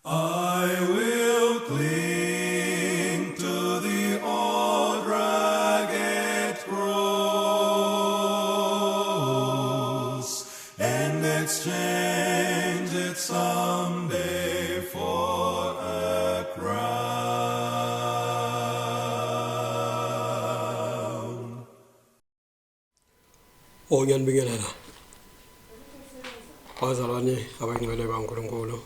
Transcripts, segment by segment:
I will cling to the old rugged cross and exchange it someday for a crown. Oh ngiyanibingelela bazalwane abangcwele baNkulunkulu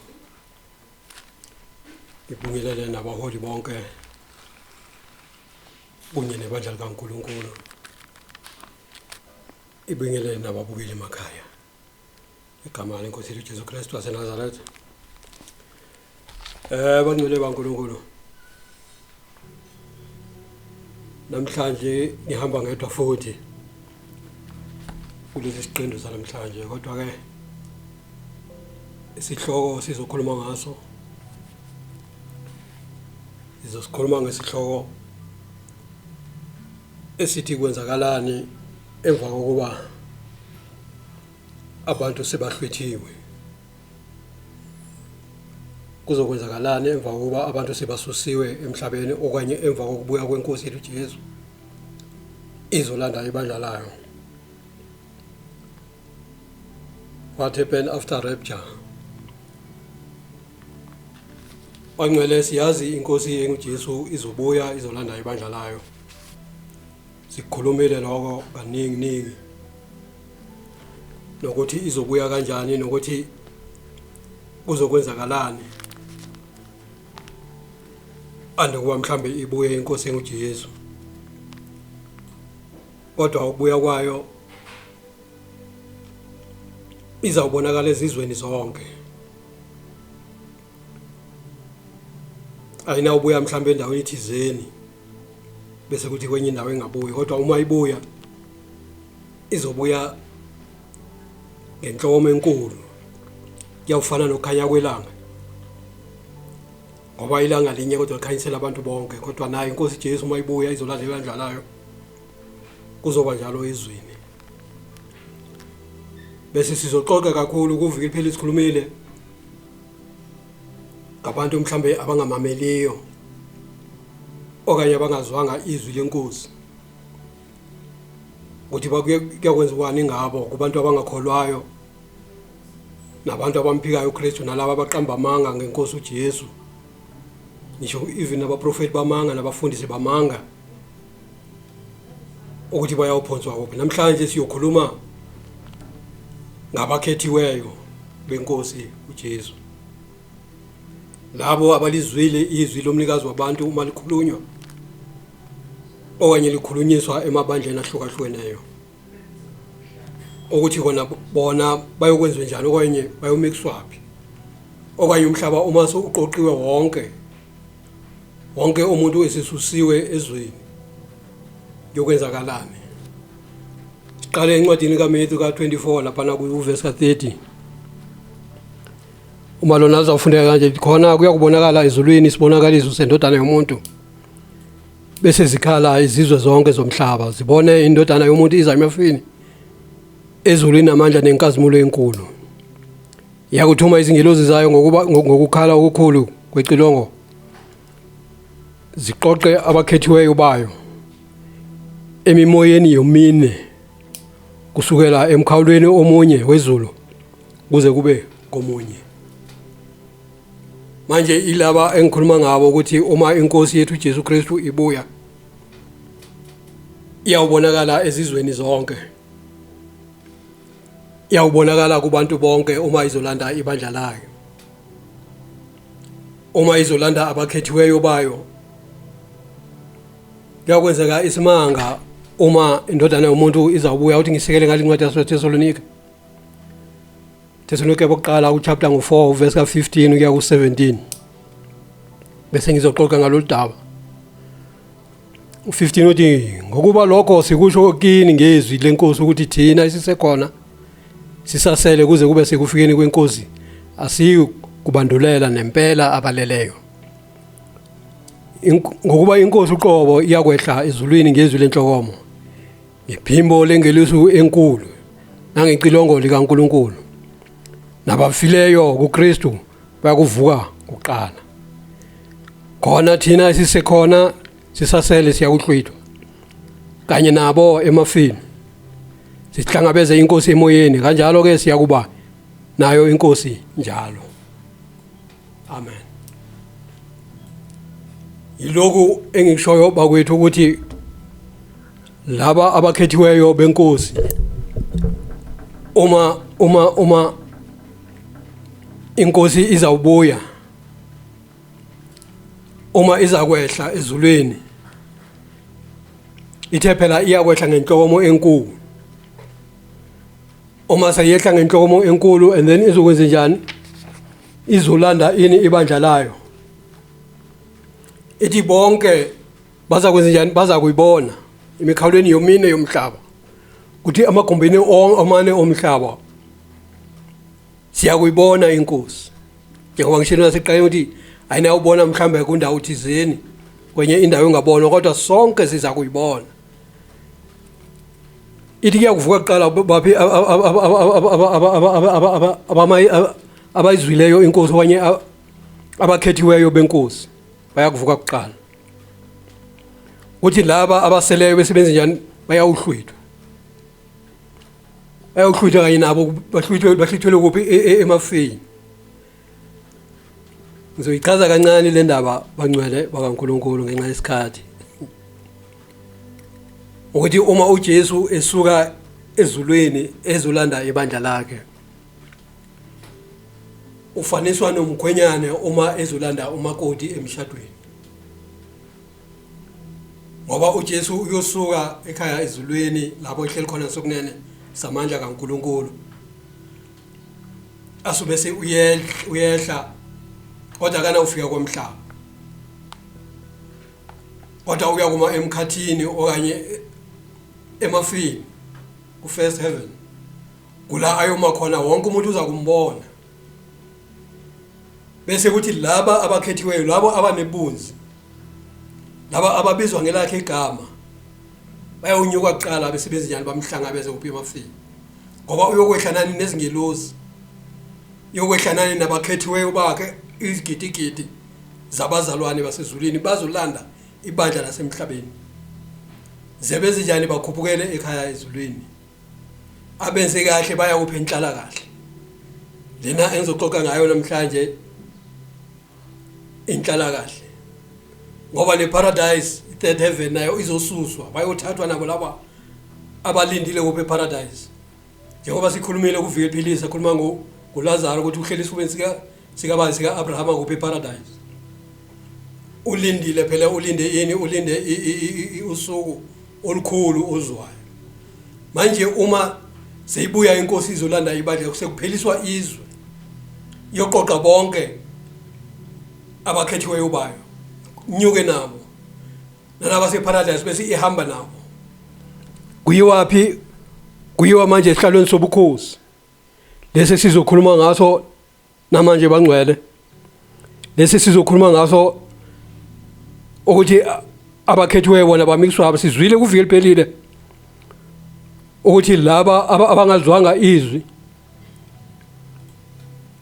ngibingelele nabaholi bonke kunye nebandla likaNkulunkulu ibingelele nababukeli emakhaya igama lenkosi yethu Jesu Kristu waseNazaretha. Bangcwele baNkulunkulu, namhlanje ngihamba ngedwa futhi kulesi siqendu sanamhlanje, kodwa ke isihloko sizokhuluma ngaso, sizosikhuluma ngesihloko esithi kwenzakalani emva kokuba abantu sebahlwithiwe. Kuzokwenzakalani emva kokuba abantu sebasusiwe emhlabeni okanye emva kokubuya kwenkosi yethu Jesu izolanda ibandla layo? What happened after rapture? Bangcwele, siyazi inkosi enguJesu izobuya izolanda ibandla layo. Sikhulumile lokho kaningi ningi, nokuthi izobuya kanjani nokuthi kuzokwenzakalani andokuba mhlambe ibuye inkosi enguJesu. Kodwa ukubuya kwayo izawubonakala ezizweni zonke. Ayinawubuya mhlambe endaweni ethizeni bese kuthi kwenye indawo engabuyi, kodwa uma ibuya izobuya ngenhlokomo enkulu, kuyawufana nokukhanya kwelanga, ngoba ilanga linye kodwa likhanyisela abantu bonke. Kodwa nayo inkosi Jesu uma ibuya izolanda ibandla layo, kuzoba njalo ezweni. Bese sizoxoxa kakhulu kuviki liphela, sikhulumile ngabantu mhlambe abangamameliyo okanye abangazwanga izwi lenkosi, ukuthi kuyakwenziwani ngabo, kubantu abangakholwayo nabantu abamphikayo uKristu nalabo abaqamba amanga ngenkosi uJesu, ngisho even abaprofeti bamanga nabafundisi bamanga, ukuthi bayawuphonswa kuphi. Namhlanje siyokhuluma ngabakhethiweyo benkosi uJesu, labo abalizwile izwi lomnikazi wabantu uma likhulunywa okanye likhulunyiswa emabandleni ahlukahlukeneyo, ukuthi kona bona bayokwenziwa njani okanye bayomixwaphi, okanye umhlaba uma sewuqoqiwe wonke wonke umuntu esesusiwe ezweni kuyokwenzakalani. Siqale encwadini kaMatthew ka-24 laphana kuvesi ka-30. Uma lona lizawufundeka kanje, khona kuyakubonakala ezulwini isibonakaliso sendodana yomuntu, bese zikhala izizwe zonke zomhlaba zibone indodana yomuntu iza emafini ezulwini namandla nenkazimulo enkulu. Iyakuthuma izingelozi zayo ngokuba ngokukhala okukhulu kwecilongo, ziqoqe abakhethiweyo bayo emimoyeni yomine, kusukela emkhawulweni omunye wezulu kuze kube komunye. Manje ilaba engikhuluma ngabo ukuthi uma inkosi yethu Jesu Kristu ibuya iyawubonakala ezizweni zonke, iyawubonakala kubantu bonke uma izolanda ibandla layo, uma izolanda abakhethiweyo bayo. Kuyakwenzeka isimanga uma indodana yomuntu izawubuya. Uthi ngisekele ngale ncwadi yaseThesalonika, Thesalonika bokuqala uchapter ngo-4 verse ka-15 kuya ku-17, bese ngizoxoxa ngalolu daba. U-15 uthi, ngokuba lokho sikusho kini ngezwi lenkosi, ukuthi thina esisekhona sisasele kuze kube sekufikeni kwenkosi asiyi kubandulela nempela abaleleyo. Ngokuba inkosi uqobo iyakwehla ezulwini ngezwi lenhlokomo, ngephimbo lengelosi enkulu nangecilongo likaNkulunkulu, nabafileyo kuKristu bayakuvuka Kuqala khona thina esisekhona sisasele siyakuhlwithwa kanye nabo emafini, sihlangabeze inkosi emoyeni, kanjalo ke siyakuba nayo inkosi njalo. Amen. Yiloku engikushoyo bakwethu, ukuthi laba abakhethiweyo benkosi, uma inkosi izawubuya, uma izakwehla ezulwini, ithe phela iyakwehla ngenhlokomo enkulu. Uma seyehla ngenhlokomo enkulu, and then izokwenza njani? Izolanda ini? Ibandla layo. Ithi bonke baza kwenza njani? Baza kuyibona emikhawulweni yomine yomhlaba, kuthi amagumbini omane omhlaba siyakuyibona inkosi. Njengoba ngishilo naseqaleni ukuthi ayinawubona mhlawumbe kundawo thizeni, kwenye indawo engabonwa, kodwa sonke siza kuyibona. Ithi kuyakuvuka kuqala baphi? Abayizwileyo inkosi okanye abakhethiweyo benkosi bayakuvuka kuqala, kuthi laba abaseleyo besebenza njani? Bayawuhlwithwa, bayawuhlwithwa kanye nabo, bahlwithwe, bahlwithwele kuphi? Emafini. Ngizoyichaza kancane le ndaba, bangcwele bakaNkulunkulu, ngenxa yesikhathi, ukuthi uma uJesu esuka ezulwini ezolanda ibandla lakhe, ufaniswa nomkhwenyane uma ezolanda umakoti emshadweni, ngoba uJesu uyosuka ekhaya ezulwini lapho ehleli khona sokunene samandla kaNkuluNkulu, asube se uyehla, kodwa kana ufika komhlaba, kodwa uyakuma emkhathini okanye emafini, ku first heaven, kula ayoma khona, wonke umuntu uza kumbona. Bese kuthi laba abakhethiweyo, labo abanebunzi, laba ababizwa ngelakhe igama, bayawunyuka kuqala, bese benze njani? Bamhlangabeze kuphi? Emafini. Ngoba uyokwehla nani? Nezingelosi. Uyokwehla nani? Nabakhethiweyo bakhe, izigidigidi zabazalwane basezulwini, bazolanda ibandla lasemhlabeni. Zebe njani? Bakhuphukele ekhaya ezulwini. Abenze kahle baya kuphi? Inhlala kahle. Lena engizoxoxa ngayo namhlanje, inhlala kahle, ngoba le paradise, third heaven, nayo izosuswa, bayothathwa nabo laba abalindile kuphi? Paradise. Njengoba sikhulumile kuviki eliphilisa, khuluma ngoLazaro ukuthi uhleli esifubeni sika sikabani? Sika-Abrahama. Kuphi? Paradise. Ulindile phela. Ulinde ini? Ulinde usuku olukhulu ozwayo. Manje uma seyibuya inkosi izolanda ibandla, sekupheliswa izwe, iyoqoqa bonke abakhethiweyo bayo, nyuke nabo nalaba separadise, bese ihamba nabo. Kuyiwaphi? Kuyiwa manje esihlalweni sobukhosi lesi sizokhuluma ngaso namanje, bangcwele. Lesi sizokhuluma ngaso ukuthi abakhethiweyo bona bamikiswa. Sizwile kuviki eliphelile ukuthi laba abangazwanga izwi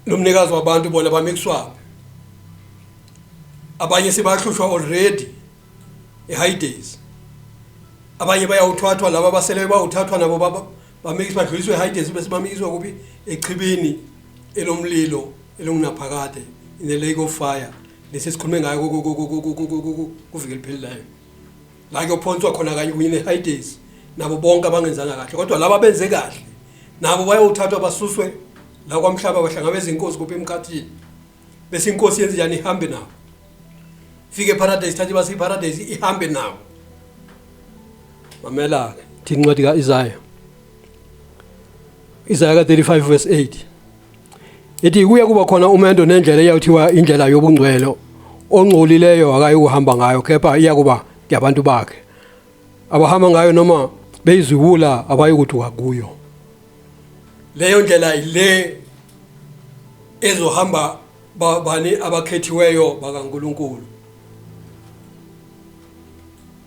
lomnikazi wabantu bona bamikiswa. Abanye sebahlushwa already eHades, abanye bayawuthwathwa, laba abaseleyo bawuthathwa nabo, bamikiswa, badluliswe eHades, bese bamikiswa kuphi? Echibini elomlilo elungunaphakade, in the lake of fire. Lesi sikhulume ngayo kuviki eliphelileyo, la kuyophonswa khona kanye kunye neHades nabo bonke abangenzanga kahle. Kodwa laba benze kahle nabo bayothathwa, basuswe la kwamhlaba, bahlangabeza inkosi kuphi? Emkhathini. Bese inkosi yenze njani? Ihambe nabo, fike eparadise, thathe base iparadise, ihambe nabo. Mamela-ke, thi incwadi ka-Isaya, Isaya ka-35 verse 8, ithi kuya kuba khona umendo nendlela eyawuthiwa indlela yobungcwele, ongcolileyo akayikuhamba ngayo, kepha iyakuba yabantu bakhe abahamba ngayo, noma beyiziwula abayikuduka kuyo. Leyo ndlela ile ezohamba bani? Abakhethiweyo bakaNkuluNkulu,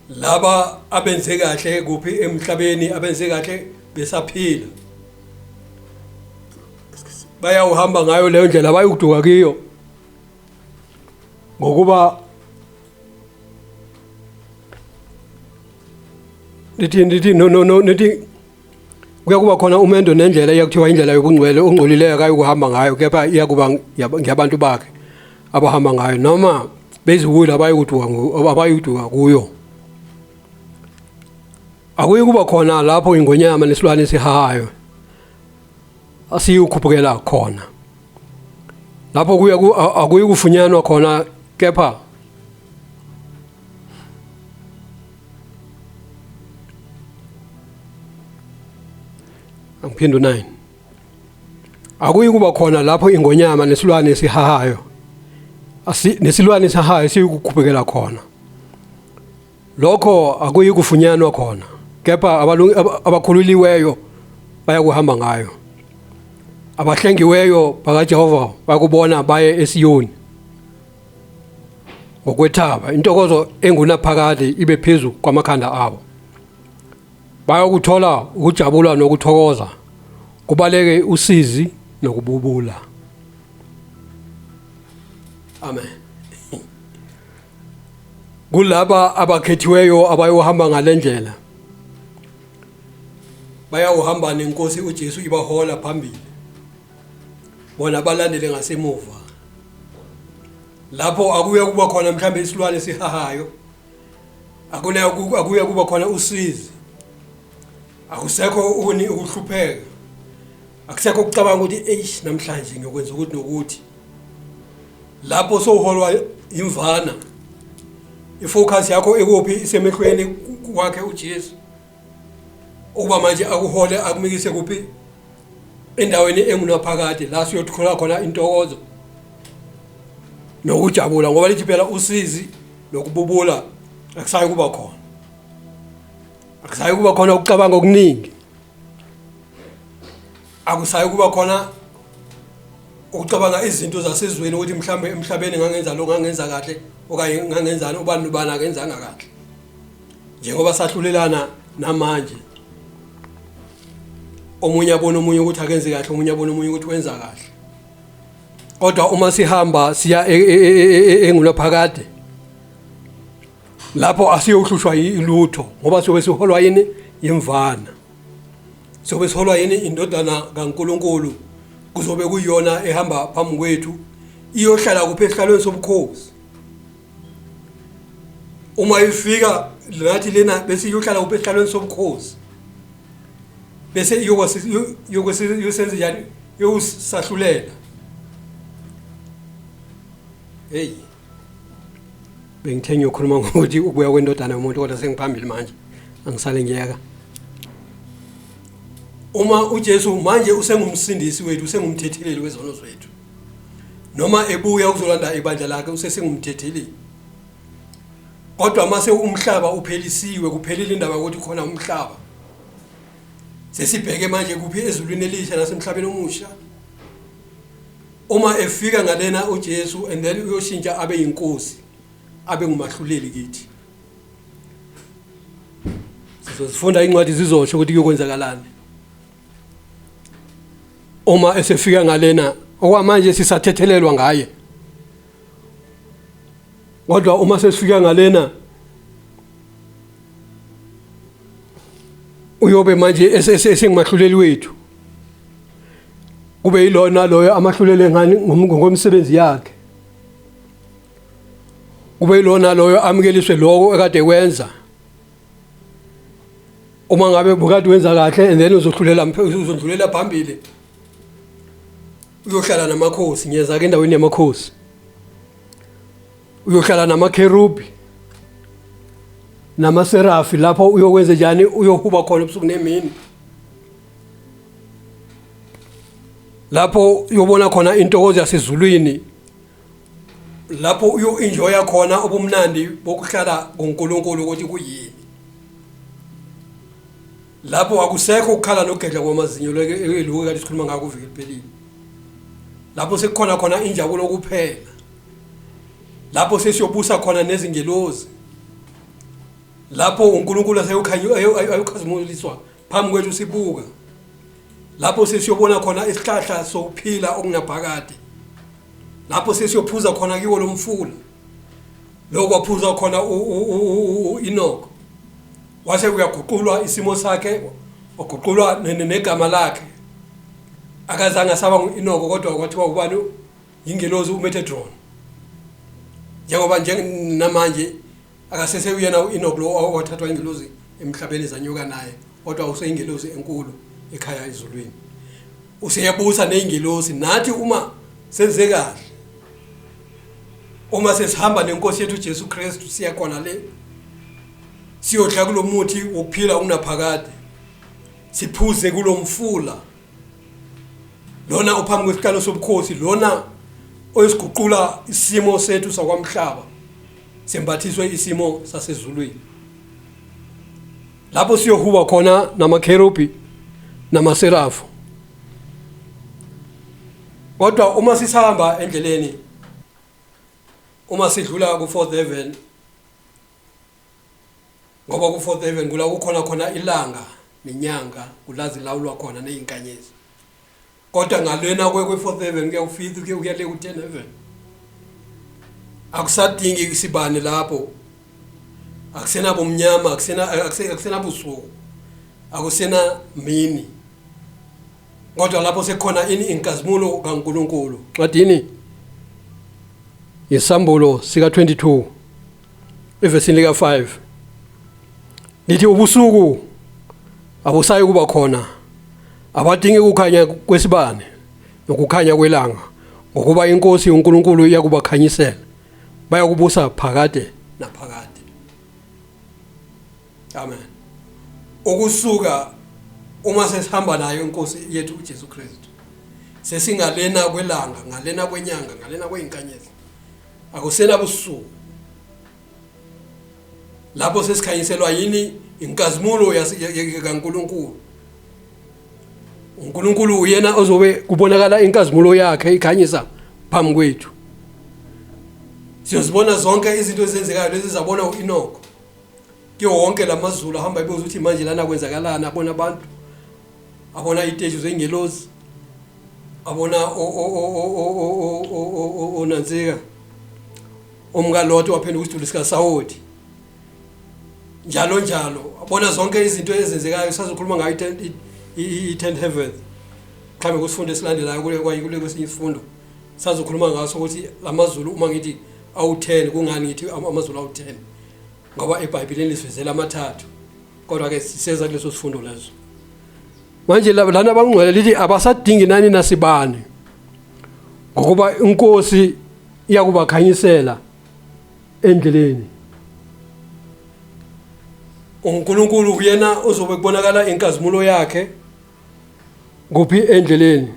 laba abenze kahle kuphi? Emhlabeni. Abenze kahle besaphila bayawuhamba ngayo leyo ndlela, bayukuduka kiyo. Ngokuba lithi lithi no no no nithi kuyakuba khona umendo nendlela iyakuthiwa indlela yobungcwele ongcolileyo akayikuhamba ngayo kepha iyakuba ngeyabantu bakhe abahamba ngayo noma beziwula abayikuduka abayikuduka kuyo. Akuyi kuba khona lapho ingonyama nesilwane esihahayo asiyukhuphukela khona. Lapho kuya akuyi kufunyanwa khona kepha angiphinde u9 akuyi kuba khona lapho ingonyama nesilwane esihahayo asi nesilwane esihahayo siyukukhuphukela khona. Lokho akuyi kufunyanwa khona, kepha abakhululiweyo bayakuhamba ngayo. Abahlengiweyo bakaJehova bakubona baye eSiyoni ngokwethaba, intokozo engunaphakade ibe phezu kwamakhanda abo. Bayokuthola ukujabula nokuthokoza, kubaleke usizi nokububula. Amen. Kulaba abakhethiweyo abayohamba ngalendlela bayawuhamba nenkosi uJesu ibahola phambili, bona balandele ngasemuva. Lapho akuye kuba khona mhlambe isilwane esihahayo, akuye kuba khona usizi, akusekho ukuni ukuhlupheka, akusekho ukucabanga ukuthi eish namhlanje ngiyokwenza ukuthi nokuthi. Lapho sowuholwa imvana, ifocus yakho ikuphi? Isemehlweni kwakhe uJesu, ukuba manje akuhole akumikise kuphi? Endaweni engunaphakade la siyothola khona intokozo nokujabula, ngoba lithi phela usizi nokububula akusayi kuba khona, akusayi kuba khona ukucabanga okuningi, akusayi kuba khona ukucabanga izinto zasezweni ukuthi mhlambe emhlabeni ngangenza lo ngangenza kahle okanye ngangenzani ubani ubani akenzanga kahle, njengoba sahlulelana namanje, omunye abona omunye ukuthi akenzi kahle, omunye abona omunye ukuthi wenza kahle. Kodwa uma sihamba siya engunaphakade, lapho asiyohlushwa ilutho, ngoba siyobe siholwa yini? Imvana. Siyobe siholwa yini? Indodana kaNkuluNkulu. Kuzobe kuyiyona ehamba phambi kwethu, iyohlala kuphi? Esihlalweni sobukhosi. Uma ifika nathi lena bese iyohlala kuphi? Esihlalweni sobukhosi, bese iyosenza njani? Iyosahlulela. Hey, bengithe ngiyokhuluma ngokuthi ukubuya kwendodana yomuntu, kodwa sengiphambili manje, angisale ngiyeka. Uma uJesu manje usengumsindisi wethu, usengumthetheleli wezono zethu, noma ebuya ukuzolanda ibandla lakhe usesengumthetheleli. Kodwa mase umhlaba uphelisiwe, kuphelile indaba yokuthi khona umhlaba, sesibheke manje kuphi? Ezulwini elisha nasemhlabeni omusha. Uma efika ngalena uJesu, and then uyoshintsha abe yinkosi, abe ngumahluleli kithi. Sizozifunda incwadi, zizosho ukuthi kuyokwenzakalani uma esefika ngalena. Okwamanje sisathethelelwa ngaye, kodwa uma sesifika ngalena uyobe manje esengumahluleli wethu, kube yilona loyo amahlulele ngani? Ngokwemisebenzi yakhe. Kube yilona loyo amukeliswe lokho ekade kwenza. Uma ngabe bukade wenza kahle, and then uzohlulela, uzondlulela phambili, uyohlala namakhosi. Ngiyeza ke endaweni yamakhosi, uyohlala namakherubi namaserafi. Lapho uyokwenza njani? Uyohuba khona ubusuku nemini. Lapho uyobona khona intokozo yasezulwini, lapho uyo-enjoya khona ubumnandi bokuhlala kuNkulunkulu ukuthi kuyini. Lapho akusekho ukukhala nokugedla kwamazinyo eluke kade sikhuluma ngako uviki eliphelile. Lapho sekukhona khona injabulo kuphela, lapho sesiyobusa khona nezingelozi, lapho uNkulunkulu ayokhazimuliswa phambi kwethu sibuka, lapho sesiyobona khona isihlahla sokuphila okunaphakade, lapho sesiyophuza khona kiwo lo mfula. Lokho kwaphuza khona u-Enoch, wase uyaguqulwa isimo sakhe, waguqulwa negama lakhe. Akazange asaba ngu-Enoch, kodwa kwathiwa ubani? Yingelosi uMetatron. Njengoba njengamanje akasese uyena u-Enoch lo owathathwa ingelosi emhlabeni zanyuka naye, kodwa useyingelosi enkulu ekhaya ezulwini, useyabusa neyingelosi. Nathi uma senze kahle, uma sesihamba nenkosi yethu Jesu Kristu, siya khona le siyodla kulomuthi wokuphila okunaphakade, siphuze kulomfula lona ophambi kwesihlalo sobukhosi, lona oyisiguqula isimo sethu sakwamhlaba sembathiswe isimo sasezulwini, lapho siyohuba khona namakherubi namaserafu. Kodwa uma sisahamba endleleni, uma sidlula ku fourth heaven, ngoba ku fourth heaven kula kukhona khona ilanga nenyanga, kula zilawulwa khona nezinkanyezi. Kodwa ngalena kwe fourth heaven kuya ku fifth, kuya le ku 10 heaven, akusadingi isibane lapho, akusena bomnyama, akusena busuku, akusena mini, kodwa lapho sekukhona ini? Inkazimulo kaNkuluNkulu. Ncwadini yesambulo sika 22 evesini lika 5 lithi ubusuku abusayi kuba khona, abadingi ukukhanya kwesibane nokukhanya kwelanga, ngokuba inkosi uNkulunkulu iyakubakhanyisela, bayakubusa phakade naphakade. Amen. Ukusuka uma sesihamba nayo inkosi yethu uJesu Kristu, sesingalena kwelanga, ngalena kwenyanga, ngalena kweyinkanyezi, akusena busuku lapho sesikhanyiselwa yini? Inkazimulo kaNkuluNkulu. uNkulunkulu uyena ozobe kubonakala inkazimulo yakhe ikhanyisa phambi kwethu. Siyozibona zonke izinto ezenzekayo lezi zabona uEnoch kuyo wonke lamazulu, ahamba ebuza ukuthi manje lana kwenzakalani, abona abantu, abona iteshi zengelozi, abona onantsika umkaLothi waphenduka isiduli sikaSawoti, njalo njalo, abona zonke izinto ezenzekayo. Sazokhuluma ngayo i-ten heaven mhlawumbe kusifundo esilandelayo, kule kule kwesinye isifundo sazokhuluma ngaso ukuthi lamazulu uma ngithi awu-10, kungani ngithi amazulu awu-10, ngoba eBhayibhelini lisivezela amathathu. Kodwa ke siseza kuleso sifundo leso. Manje lana abangcwele lithi abasadingi nani nasibani, ngokuba inkosi iyakubakhanyisela endleleni. uNkulunkulu uyena ozobe kubonakala inkazimulo yakhe kuphi? Endleleni.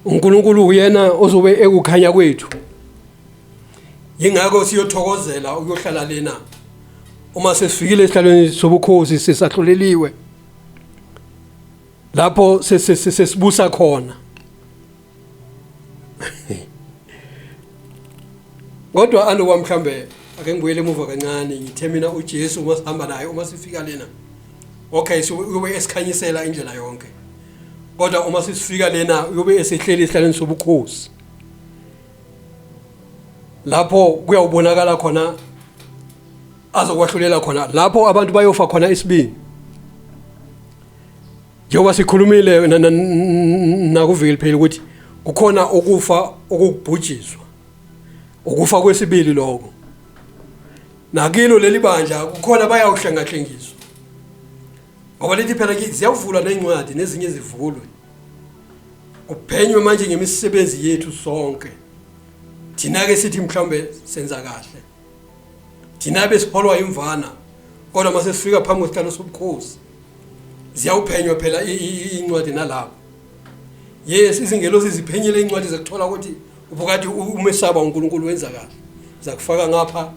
uNkulunkulu uyena ozobe ekukhanya kwethu, yingakho siyothokozela ukuyohlala lena uma sesifikile esihlalweni sobukhosi, sisahluleliwe lapho sesibusa khona. Kodwa alowa mhlambe ake ngibuyele emuva kancane, ngithe mina uJesu uma sihamba naye, uma sifika lena, okay, so uyobe esikhanyisela indlela yonke, kodwa uma sisifika lena uyobe esehleli esihlalweni sobukhosi, lapho kuyawubonakala khona azokwahlulela khona, lapho abantu bayofa khona isibini, njengoba sikhulumile nakuviki lipheli ukuthi kukhona ukufa okukubhujiswa, ukufa kwesibili lokho. Nakilo leli bandla kukhona bayawuhlengahlengiswa, ngoba lithi phela ziyavulwa nezincwadi nezinye zivulwe, kuphenywe manje ngemisebenzi yethu sonke. Thina ke sithi mhlawumbe senza kahle thina besiholwa imvana, kodwa mase sifika phambi kwesihlalo sobukhosi ziyawuphenywa phela incwadi nalapho. Yes, izingelosi ziphenyile incwadi, zakuthola ukuthi ubukade umesaba uNkulunkulu, wenza kahle, zakufaka ngapha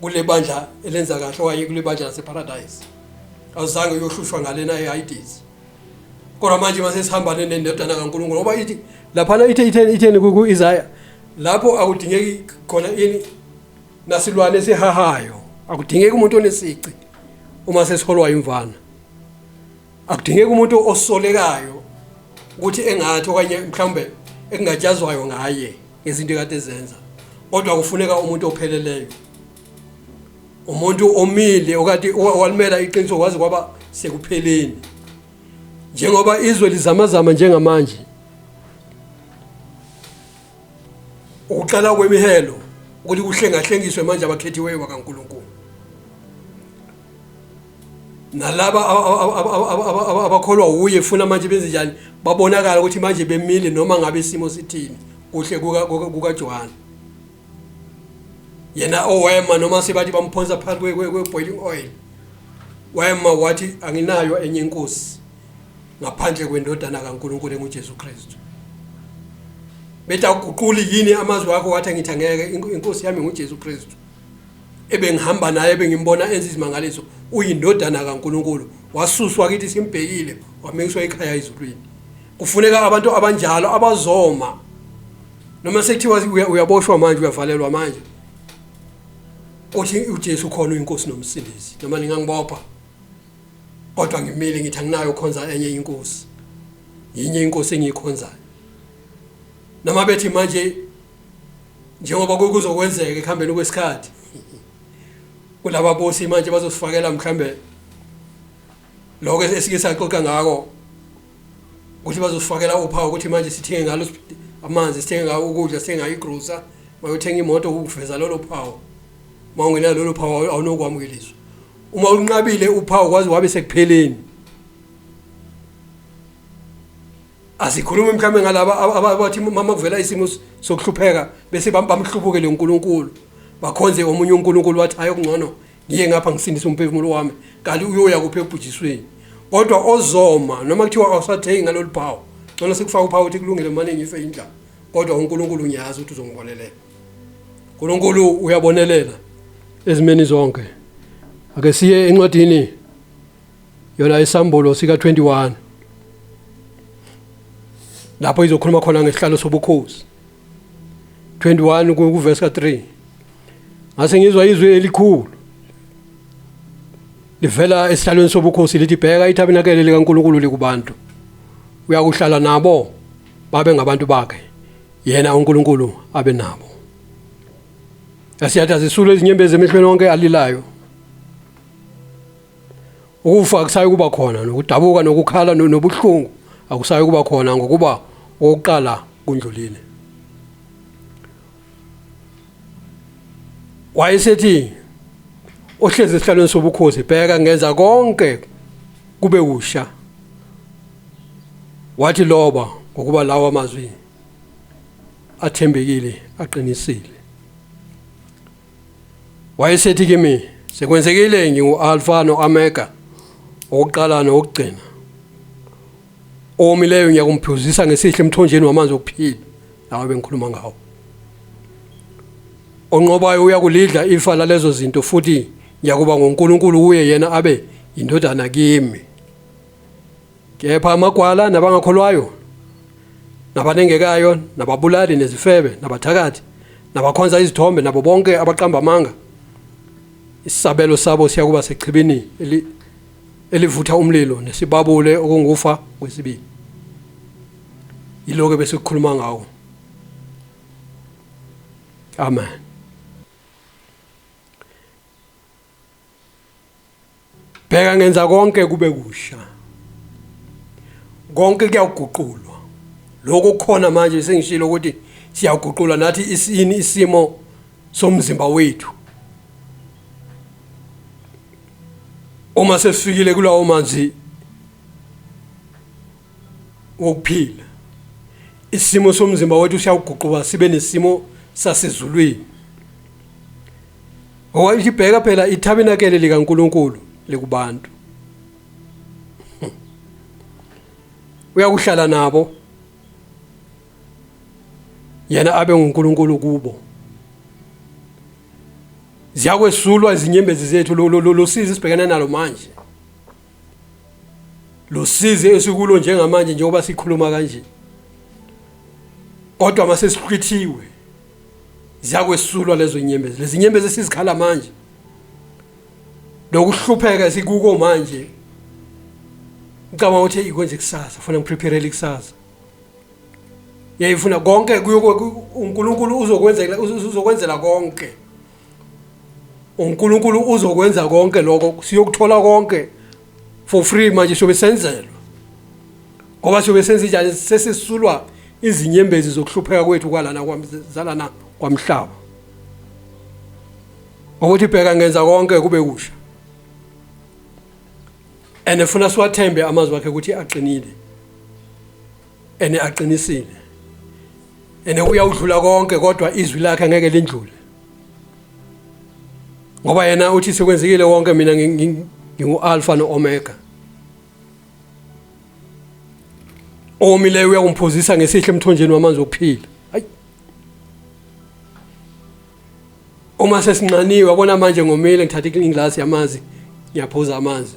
kule bandla elenza kahle okanye kule bandla laseparadise, awuzange uyohlushwa ngalena eHades. Kodwa manje mase sihamba nendodana kaNkulunkulu, ngoba ithi laphana ithe itheni ku-Isaya, lapho akudingeki khona ini nasilwane esihahayo, akudingeki umuntu onesici uma sesiholwa imvana, akudingeki umuntu osolekayo ukuthi engathi okanye mhlawumbe ekungatshazwayo ngaye ngezinto ekade ezenza. Kodwa kufuneka umuntu opheleleyo, umuntu omile okade walimela iqiniso kwaze kwaba sekupheleni. Njengoba izwe lizamazama njengamanje, ukuqala kwemihelo ukuthi kuhlengahlengiswe manje abakhethiweyo bakaNkulunkulu nalaba abakholwa wuye, funa manje benze njani, babonakala ukuthi manje bemile noma ngabe isimo sithini. Kuhle kukaJohane yena owema noma sebathi bamphonsa phakathi kwe-boiling oil, wema wathi anginayo enye inkosi ngaphandle kwendodana kaNkulunkulu enguJesu Kristu. Bethi awuguquli yini amazwi akho? Wathi ngithi angeke, inkosi yami nguJesu Kristu ebengihamba naye, bengimbona enza izimangaliso, uyindodana kaNkulunkulu. Wasuswa kithi simbhekile, wamikiswa ekhaya ezulwini. Kufuneka abantu abanjalo abazoma noma sekuthiwa uyaboshwa manje, uyavalelwa manje, uthi uJesu khona uyinkosi nomsindisi, noma ningangibopha kodwa ngimile ngithi anginayo ukhonza enye inkosi, yinye inkosi engiyikhonzayo. Noma bethi manje njengoba kuzokwenzeka ekuhambeni kwesikhathi kulaba bosi manje bazosifakela mhlambe lokho esike saxoxa ngako, ukuthi bazosifakela uphawu ukuthi manje sithenge ngalo amanzi, sithenge ngawo ukudla, sithenge ngayo igrosa, mayothenga imoto ukuveza lolo phawu. Uma ungenalo lolo phawu awunokwamukeliswa. Uma unqabile uphawu kwaze wabe sekupheleni. Asikhulumi mhlawumbe ngalaba abathi mama kuvela isimo sokuhlupheka bese bamhlubukele uNkulunkulu, bakhonze omunye uNkulunkulu, wathi hayi okungcono ngiye ngapha ngisindise umphefumulo wami, kanti uyoya kuphi? Ekubhujisweni. Kodwa ozoma noma kuthiwa awusathengi ngalolu phawu, ngcono sikufaka uphawu ukuthi kulungile mane ngife indlala, kodwa uNkulunkulu ngiyazi ukuthi uzongibonelela. uNkulunkulu uyabonelela ezimeni zonke. Ake siye encwadini yona isambulo sika 21 lapho izokhuluma khona ngesihlalo sobukhosi. 21 kuverse ka 3, ngase ngizwa izwi elikhulu livela esihlalweni sobukhosi lithi, bheka, ithabinakele likaNkulunkulu likubantu, uyakuhlala nabo, babe ngabantu bakhe, yena uNkulunkulu abe nabo. Asiyathi azisule izinyembezi emehlweni onke alilayo, ukufa akusayi kuba khona, nokudabuka nokukhala nobuhlungu akusayi kuba khona, ngokuba okokuqala kundlulile. Wayesethi ohlezi esihlalweni sobukhosi, bheka, ngenza konke kube kusha. Wathi, loba, ngokuba lawa amazwi athembekile, aqinisile. Wayesethi kimi, sekwenzekile, ngingu-Alfa no-Omega, owokuqala nowokugcina. Owomileyo ngiyakumphuzisa ngesihle emthonjeni wamanzi okuphila, lawa bengikhuluma ngawo. Onqobayo uyakulidla ifa lalezo zinto, futhi ngiyakuba nguNkulunkulu kuye, yena abe yindodana kimi. Kepha amagwala nabangakholwayo nabanengekayo nababulali nezifebe nabathakathi nabakhonza izithombe nabo bonke abaqamba amanga, isabelo sabo siyakuba sechibini elivutha umlilo nesibabule, okungufa kwesibili. Yiloko bese kukhuluma ngawo. Amen. Bheka, ngenza konke kube kusha. Konke kuyaguqulwa. Lokho kukhona manje sengishilo ukuthi siyaguqulwa nathi isini isimo somzimba wethu. Uma sesifikile kulawo manzi wokuphila, isimo somzimba wethu siyawuguquka sibe nesimo sasezulwini. Ngoba ibheka phela ithabinakele likaNkulunkulu likubantu, uyakuhlala nabo, yena abe nguNkulunkulu kubo. Ziyakwesulwa izinyembezi zethu, lo sizi sibhekene nalo manje, lo sizi esikulo njengamanje njengoba sikhuluma kanje. Kodwa mase sihlwithiwe, ziyakwesulwa lezo nyembezi, lezi nyembezi esizikhala manje, lokuhlupheka esikuko manje. Ngicabanga ukuthi ikwenze kusasa, fanele ngiprepare kusasa. Yayifuna konke uNkulunkulu uzokwenzela uzokwenzela konke. uNkulunkulu uzokwenza konke lokho siyokuthola konke for free manje siyobe senzelwa. Ngoba siyobe senze njani sesisulwa izinyembezi zokuhlupheka kwethu kwalana kwamzalana kwamhlaba. Ngokuthi bheka ngenza konke kube kusha. And funa siwathembe amazwi akhe ukuthi aqinile. Ene aqinisile. Ene uyawudlula konke kodwa izwi lakhe angeke lindlule. Ngoba yena uthi sekwenzekile konke mina ngingu-Alpha no-Omega. Owomileyo uyakumphuzisa ngesihle emthonjeni wamanzi okuphila. Hayi. Uma sesinxaniwe yabona manje ngomile ngithatha inglasi yamanzi ngiyaphuza amanzi.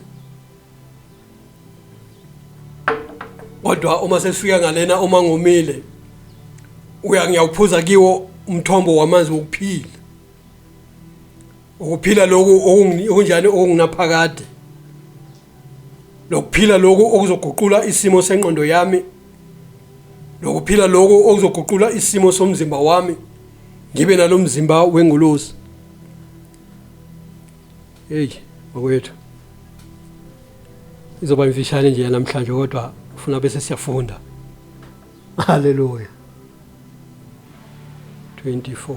Kodwa uma sesifika ngalena uma ngomile uya ngiyawuphuza kiwo umthombo wamanzi wokuphila. Ukuphila lokhu okunjani okungunaphakade. Lokuphila lokhu okuzoguqula isimo sengqondo yami. Lokuphila lokhu okuzoguqula isimo somzimba wami. Ngibe nalomzimba wenguluzi. Hey, bakwethu. Izoba imfishane nje namhlanje kodwa ufuna bese siyafunda. Haleluya. 24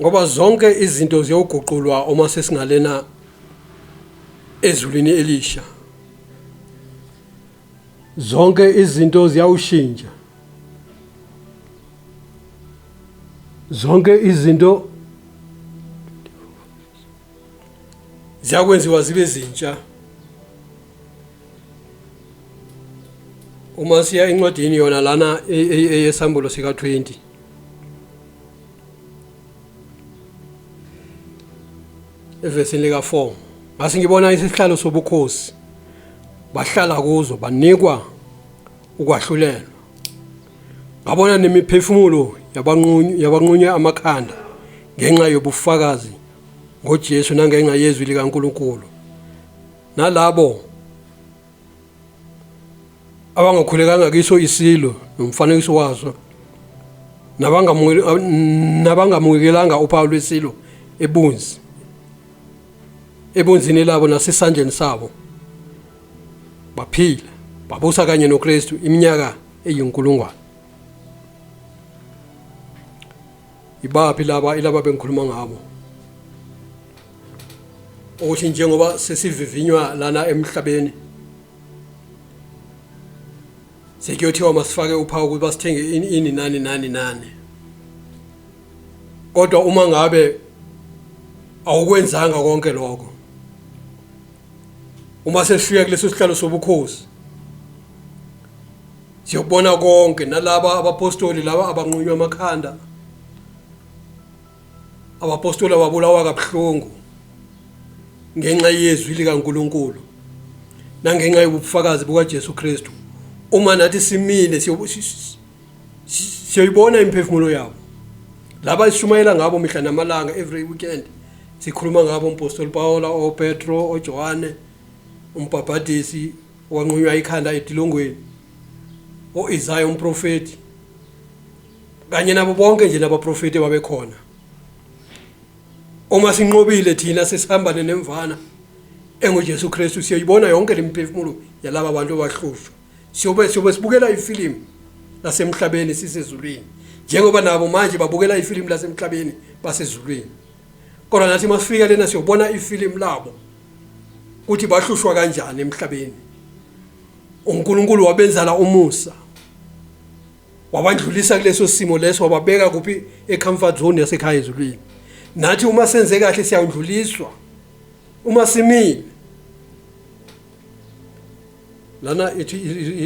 Ngoba zonke izinto ziyoguqulwa uma sesingalena ezulwini elisha. Zonke izinto ziyawushintsha. Zonke izinto ziyakwenziwa zibe zintsha. Uma siya encwadini yona lana eyesambulo sika 20 evesini lika 4 ngase ngibona isihlalo sobukhosi bahlala kuzo banikwa ukwahlulelwa ngabona nemiphefumulo yabanqunywe amakhanda ngenxa yobufakazi ngoJesu nangenxa yezwi likaNkulunkulu nalabo abangakhulekanga kiso isilo nomfanekiso waso nabangamukelanga uphawu lwesilo ebunzi ebunzini labo nasesandleni sabo baphila babusa kanye noKristu iminyaka eyinkulungwane. Ibaphi laba ilaba bengikhuluma ngabo? Ukuthi njengoba sesivivinywa lana emhlabeni sekuyothiwa masifake uphawu ukuthi basithenge ini nani nani nani. Kodwa uma ngabe awukwenzanga konke lokho uma sesifika kuleso sihlalo sobukhosi siyokubona konke nalaba abapostoli laba abanqunywa amakhanda abapostoli ababulawa kabuhlungu ngenxa yezwi likaNkuluNkulu nangenxa yobufakazi bukaJesu Kristu uma nathi simile siyoyibona imiphefumulo yabo laba esishumayela ngabo mihla namalanga every weekend sikhuluma ngabo umpostoli Paula oPetro oJohane umbhabhadisi owanqunywa ikhanda etilongweni oIsaya umprofeti kanye nabo bonke nje labaprofeti babekhona uma sinqobile thina sesihamba nemvana enguJesu Kristu siyayibona yonke lemiphefumulo yalaba bantu abahlushwa siyobe siyobe sibukela ifilimu lasemhlabeni sisezulwini njengoba nabo manje babukela ifilimu lasemhlabeni basezulwini kodwa nathi masifika lena siyobona ifilimu labo ukuthi bahlushwa kanjani emhlabeni uNkulunkulu wabenzala umusa wabandlulisa kuleso simo leso wababeka kuphi e-comfort zone yasekhaya ezulwini nathi uma senze kahle siyawundluliswa uma simile lana ithi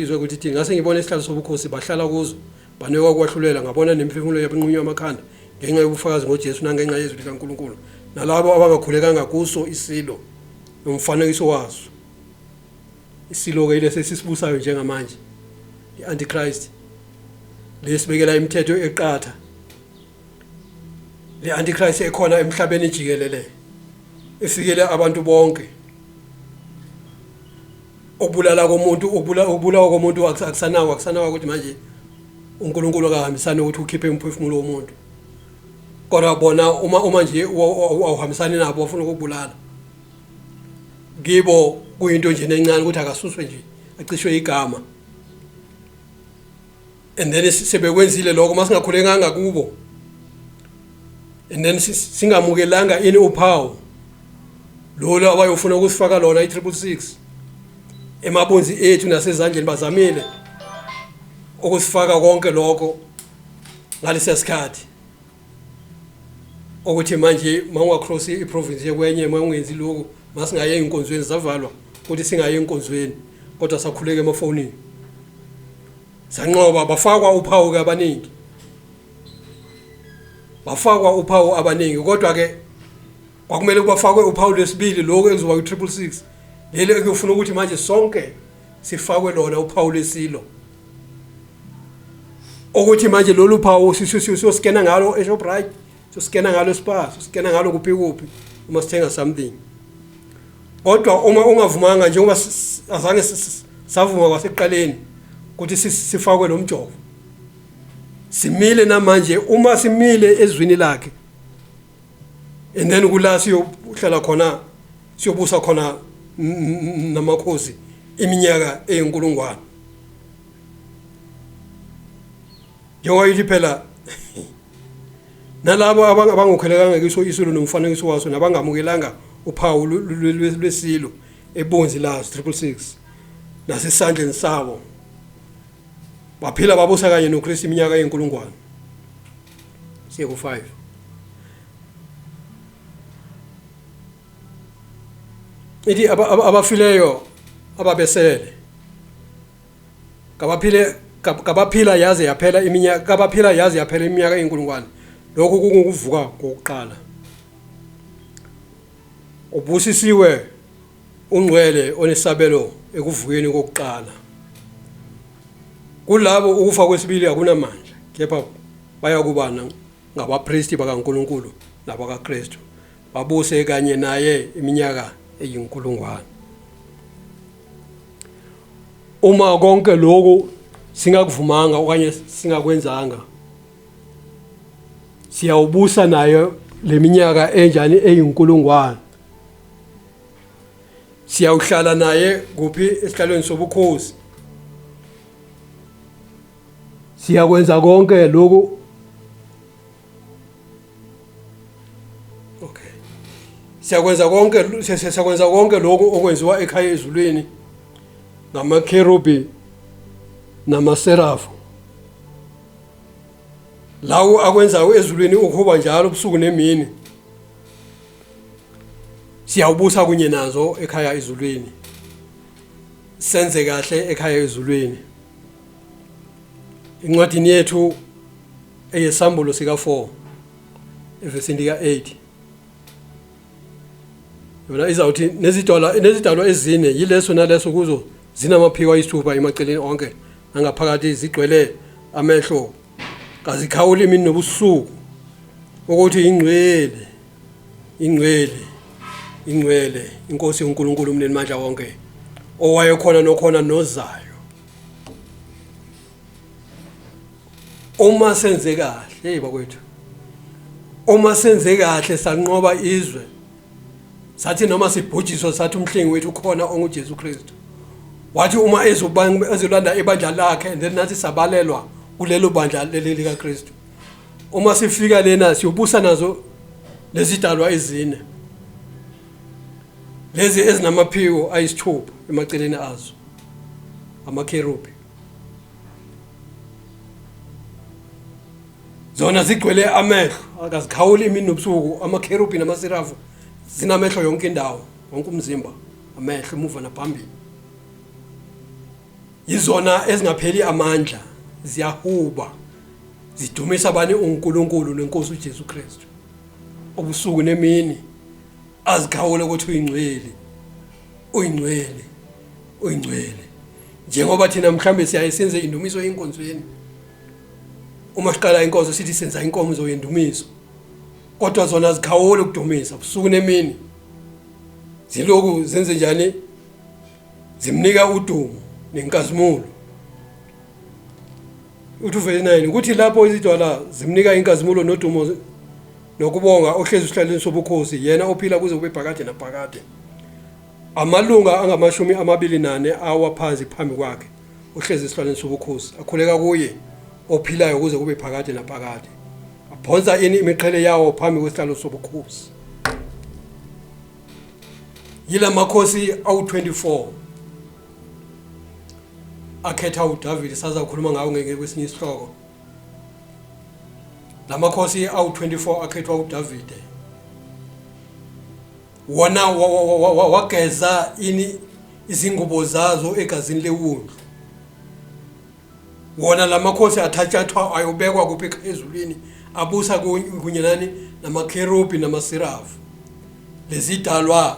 izwe ukuthi ithi ngase ngibona isihlalo sobukhosi bahlala kuzo banikwa ukwahlulela ngabona nemiphefumulo yabanqunywa amakhanda ngenxa yobufakazi ngoJesu nangenxa yezwi likaNkulunkulu nalabo abangakhulekanga kuso isilo nomfanekiso waso isilo-ke ilesi esisibusayo njengamanje i-antichrist lesibekela imithetho eqatha le antichrist ekhona emhlabeni jikelele efikele abantu bonke. Ukubulala komuntu, ukubulawa komuntu akusanawo, akusanawo ukuthi manje uNkulunkulu akahambisani ukuthi ukhiphe umphefumulo womuntu. Kodwa bona uma nje awuhambisani nabo bafuna ukubulala. Kibo kuyinto nje encane ukuthi akasuswe nje, acishwe igama. And then sebekwenzile lokho masingakhulekanga kubo. And then singamukelanga ini uphawu lolo abayofuna ukusifaka lona i-666 emabunzi ethu nasezandleni. Bazamile ukusifaka konke lokho ngalesiya sikhathi, ukuthi manje mawungacross iprovince yekwenye, mawungenzi lokhu, masingaye ey'nkonzweni, zavalwa ukuthi singaye enkonzweni, kodwa sakhuleka emafonini, sanqoba. Bafakwa uphawu-ke abaningi, bafakwa uphawu abaningi, kodwa-ke kwakumele kubafakwe uphawu lwesibili, lokhu ekuzoba kwi-666 leli ekuyofuna ukuthi manje sonke sifakwe lona uphawu lwesilo, ukuthi manje lolu phawu siyoskena ngalo eShoprite, siyoskena ngalo eSpar, siyoskena ngalo kuphi kuphi uma sithenga something. Kodwa uma ungavumanga, njengoba azange savuma kwasekuqaleni ukuthi sifakwe lo mjovo, simile namanje. Uma simile ezwini lakhe, and then kula siyohlala khona, siyobusa khona namakhosi iminyaka eyinkulungwane, njengoba yithi phela nalabo abangokholekanga kiso isilo nomfanekiso waso, nabangamukelanga uphawu lwesilo ebunzi laso, 666, nasesandleni sabo, baphila babusa kanye noKristu iminyaka eyinkulungwane. Siye ku-5. Ithi abafileyo ababesele kabaphile kabaphila yaze yaphela iminyaka, kabaphila yaze yaphela iminyaka eyinkulungwane. Lokhu kungukuvuka kokuqala. Ubusisiwe ungcwele onesabelo ekuvukeni kokuqala. Kulabo ukufa kwesibili akunamandla, kepha bayakuba ngabapristi bakaNkulunkulu nabakaKristu, babuse kanye naye iminyaka eyinkulungwane. Uma konke lokhu singakuvumanga okanye singakwenzanga, siyawubusa nayo leminyaka enjani? Eyinkulungwane. Siyawuhlala naye kuphi? Esihlalweni sobukhosi. Siyakwenza konke lokhu. Okay, siyakwenza konke lokhu okwenziwa ekhaya ezulwini ngamakherubi namaserafu, lawo akwenzayo ezulwini ukuhuba njalo ubusuku nemini. Siyawubusa kunye nazo ekhaya ezulwini, senze kahle ekhaya ezulwini. Incwadini yethu eyesambulo sika-4 evesini lika-8, yona izawuthi nezidalwa ezine, yileso naleso kuzo zinamaphiko ayisithupha emaceleni onke nangaphakathi, zigcwele amehlo, kazikhawuli imini nobusuku ukuthi, "Ingcwele, ingcwele, ingcwele inkosi uNkulunkulu umninimandla wonke, owayekhona nokhona nozayo." Uma senze kahle, hey bakwethu, uma senze kahle sanqoba izwe, sathi noma sibhujiswa, sathi umhlengi wethu ukhona onguJesu Kristu, wathi uma ezolanda ibandla lakhe, and then nathi sabalelwa kulelo bandla leli likaKristu. Uma sifika lena, siyobusa nazo lezidalwa ezine lezi ezinamaphiko ayisithupha emaceleni azo, amakherubi. Zona zigcwele amehlo, akazikhawuli imini nobusuku. Amakherubi namaserafu zinamehlo yonke indawo, wonke umzimba amehlo, emuva naphambili. Yizona ezingapheli amandla, ziyahuba zidumisa abani? uNkulunkulu nenkosi uJesu Kristu ubusuku nemini, azikhawule ukuthi uyingcwele, uyingcwele, uyingcwele, njengoba thina mhlambe siyaye senze indumiso enkonzweni. Uma siqala inkonzo sithi senza inkonzo yendumiso, kodwa zona zikhawule ukudumisa busuku nemini. Ziloku zenze njani? Zimnika udumo nenkazimulo. Uthi uvesi 9 ukuthi lapho izidwala zimnika inkazimulo nodumo nokubonga ohlezi esihlalweni sobukhosi yena ophila kuze kube phakade naphakade. Amalunga angamashumi amabili nane awa phansi phambi kwakhe ohlezi esihlalweni sobukhosi akhuleka kuye ophilayo kuze kube phakade naphakade. Aphonsa ini imiqhele yawo phambi kwesihlalo sobukhosi. Yila makhosi awu-24 akhetha uDavid sazakhuluma ngawo ngeke kwesinye isihloko. Lamakhosi awu-24 akhethwa uDavide wona wageza ini izingubo zazo egazini lewundlu. Wona lamakhosi athatshathwa ayobekwa kuphi ezulwini abusa kunye nani namakherubi namasirafu lezidalwa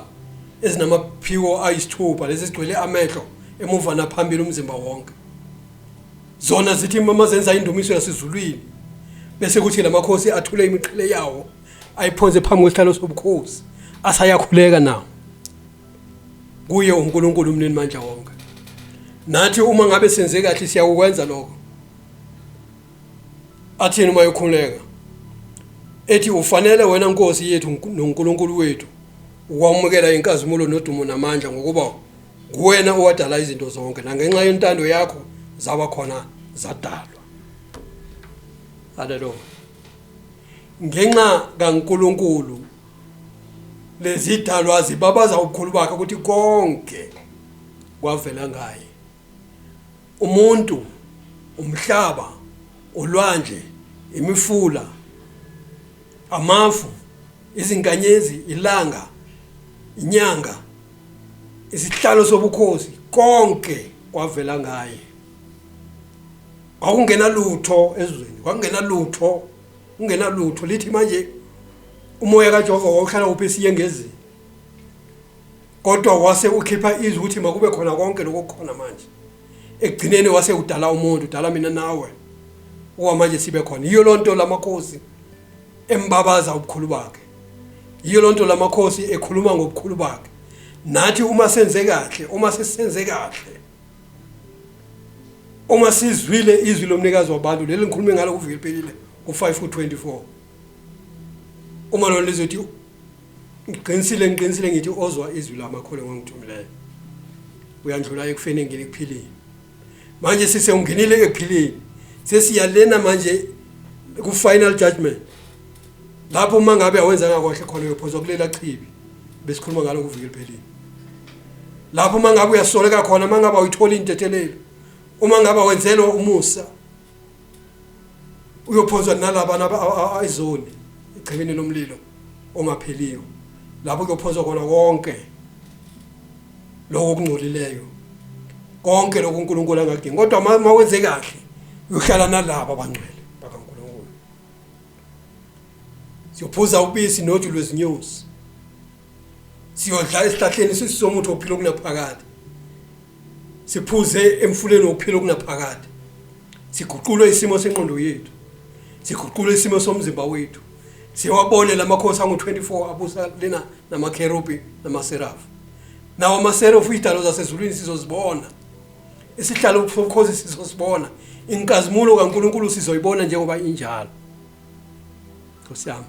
ezinamaphiko ayisithupha lezi zigcwele amehlo emuva naphambili umzimba wonke. Zona zithi mama zenza indumiso yasezulwini bese kuthi lamakhosi athule imiqhele yawo ayiphonse phambi kwesihlalo sobukhosi asayakhuleka nawo kuye uNkulunkulu umnini mandla wonke. Nathi uma ngabe senze kahle siyakukwenza lokho. Athini uma ekhuleka? Ethi ufanele wena Nkosi yethu noNkulunkulu wethu ukwamukela inkazimulo nodumo namandla ngokuba nguwena owadala izinto zonke nangenxa yentando yakho zaba khona zadalwa. Haleluya. Ngenxa kaNkulunkulu lezidalwa zibabaza ubukhulu bakhe ukuthi konke kwavela ngaye. Umuntu, umhlaba, ulwandle, imifula, amafu, izinkanyezi, ilanga, inyanga, isihlalo sobukhosi, konke kwavela ngaye. Kwakungena lutho ezweni, kwakungena lutho, kungena lutho. Lithi manje umoya kaJehova wawuhlala uphi esiyengezini. Kodwa wase ukhipha izwi ukuthi makube khona konke lokho kukhona manje. Ekugcineni wase udala umuntu, udala mina nawe. Ukuba manje sibe khona. Yiyo lonto lamakhosi embabaza ubukhulu bakhe. Yiyo lonto lamakhosi ekhuluma ngobukhulu bakhe. Nathi uma senze kahle, uma sesenze kahle, uma sizwile izwi lomnikazi wabantu leli ngikhulume ngalo kuviki eliphelile ku-5 ku-24 uma lona lizothi ngiqinisile ngiqinisile ngithi ozwa izwi lami akholwe ngongithumileyo uyandlula ekufeni engene ekuphileni. Manje sisewungenile ekuphileni, sesiyalena manje ku-final judgment lapho uma ngabe awenzanga kahle khona uyophonswa kulela chibi besikhuluma ngalo kuviki eliphelile. Lapho uma ngabe uyasoleka khona, uma ngabe awuyitholi intethelelo, uma ngabe awenzelwa umusa, uyophonswa nalaba izoni echibini lomlilo ongapheliyo, lapho kuyophonswa khona konke lokho okungcolileyo, konke lokho uNkulunkulu angakudingi. Kodwa uma wenze kahle uyohlala nalaba abangcwele bakaNkulunkulu. Siyophuza ubisi noju lwezinyosi, siyodla esihlahleni somuthi wokuphila okunaphakade, siphuze emfuleni wokuphila okunaphakade, siguqulwe isimo sengqondo yethu, siguqulwe isimo somzimba wethu, siwabone lamakhosi angu-24 abusa lena namakherubi namaserafu. Nawo amaserafu idalo zasezulwini sizozibona, isihlalo sobukhosi sizosibona, inkazimulo kaNkulunkulu sizoyibona njengoba injalo. Nkosi yami,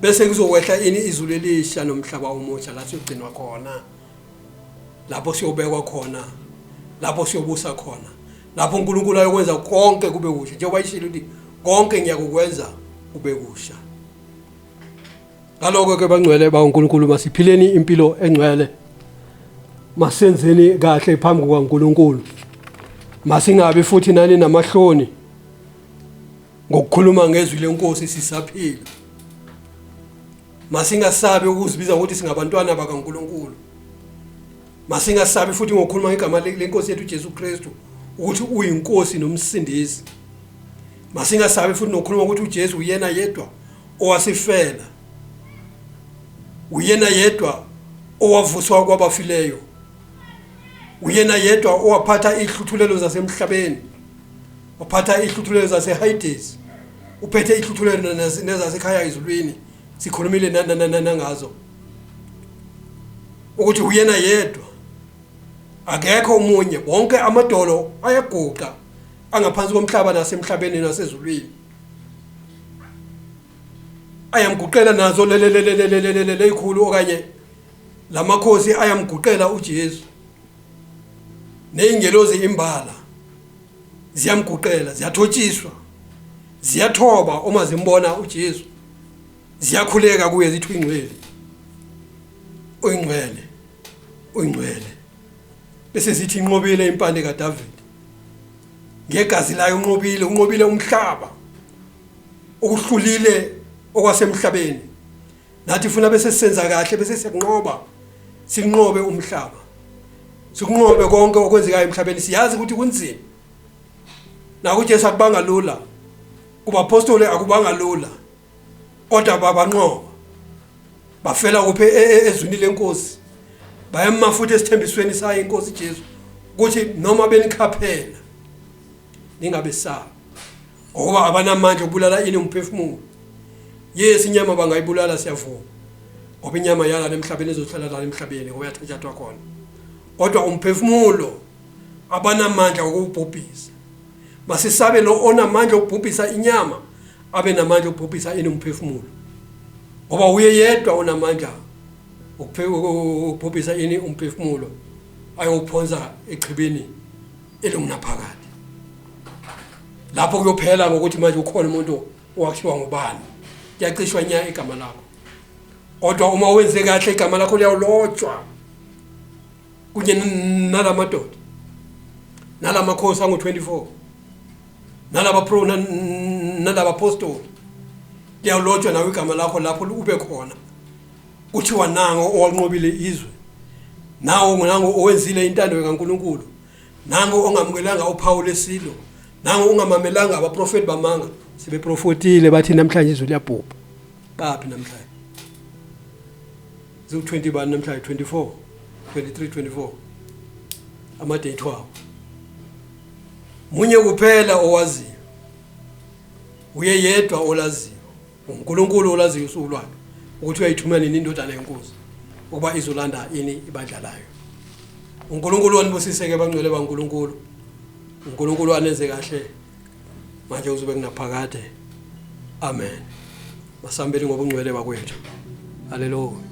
bese kuzokwehla ini izulu elisha nomhlaba omusha la siyogcinwa khona, lapho siyobekwa khona, lapho siyobusa khona, lapho uNkulunkulu ayokwenza konke kube kusha, njengoba ishilo ukuthi konke ngiyakukwenza kube kusha. Ngaloko ke bangcwele baNkulunkulu, masiphileni impilo engcwele, masenzeni kahle phambi kukaNkulunkulu, masingabi futhi nani namahloni ngokukhuluma ngezwi lenkosi sisaphila. Masingasabi ukuzibiza ngokuthi singabantwana bakaNkulunkulu. Masingasabi futhi ngokukhuluma ngegama lenkosi yethu uJesu Kristu ukuthi uyinkosi nomsindisi. Masingasabi futhi nokukhuluma ukuthi uJesu uyena yedwa owasifela, uyena yedwa owavuswa kwabafileyo, uyena yedwa owaphatha ihluthulelo zasemhlabeni, waphatha ihluthulelo zaseHades, uphethe ihluthulelo nezasekhaya ezulwini. Sikhulumile nangazo ukuthi uyena yedwa. Akekho omunye, bonke amadolo ayaguqa angaphansi komhlaba nasemhlabeni nasezulwini. Ayamguqela nazo lelekhulu okanye lamakhosi ayamguqela uJesu. Neyingelozi imbala ziyamguqela, ziyathotshiswa, ziyathoba uma zimbona uJesu. Ziyakhuleka kuye zithi uyingcwele. Uyingcwele. Uyingcwele. Bese zithi inqobile impande kaDavid. Ngegazi layo unqobile, unqobile umhlaba. Okuhlulile okwasemhlabeni. Nathi funa bese sisenza kahle bese siyanqoba. Sinqobe umhlaba. Sikunqobe konke okwenzekayo emhlabeni. Siyazi ukuthi kunzima. NakuJesu akubanga lula. Kubapostoli akubanga lula. Kodwa babanqoba. Bafela kuphi ezwini lenkosi. Bayama futhi esithembisweni sayo inkosi Jesu ukuthi noma benikhaphela ningabesabi ngokuba abanamandla okubulala ini umphefumulo. Yes, inyama bangayibulala siyavuma. Ngoba inyama yala emhlabeni izohlala la emhlabeni ngoba yathathathwa khona. Kodwa umphefumulo abanamandla okubhubhisa. Masisabe lo onamandla okubhubhisa inyama abe namandla okubhubhisa ini umphefumulo. Ngoba uye yedwa onamandla ukubhubhisa ini umphefumulo ayowuphonsa echibini elingunaphakade. Lapho kuyophela ngokuthi manje ukhona umuntu owakhiwa ngubani. Kuyacishwa nya igama lakho. Kodwa uma wenze kahle igama lakho liyawulotshwa kunye nalamadoda nalamakhosi angu-24 nalaba pro nalaba apostoli liyawulotshwa nawe igama lakho lapho ube khona kuthiwa nango owanqobile izwe nawo nango owenzile intando kaNkuluNkulu nango ongamukelanga uphawu lesilo nango ungamamelanga abaprofeti bamanga sebeprofetile bathi namhlanje izwe liyabhubha baphi namhlanje ziwu-20 bani namhlanje 24 23 24 ama-date wawo munye kuphela owaziyo uye yedwa olaziyo uNkulunkulu olaziyo usuku lwakhe ukuthi uyayithumela nini indodana yenkosi ukuba izolanda ini ibandla layo. uNkulunkulu wanibusise-ke bangcwele baNkulunkulu. uNkulunkulu anenze kahle manje uzobe kunaphakade. Amen. Masambeni ngobungcwele bakwethu. Haleluya.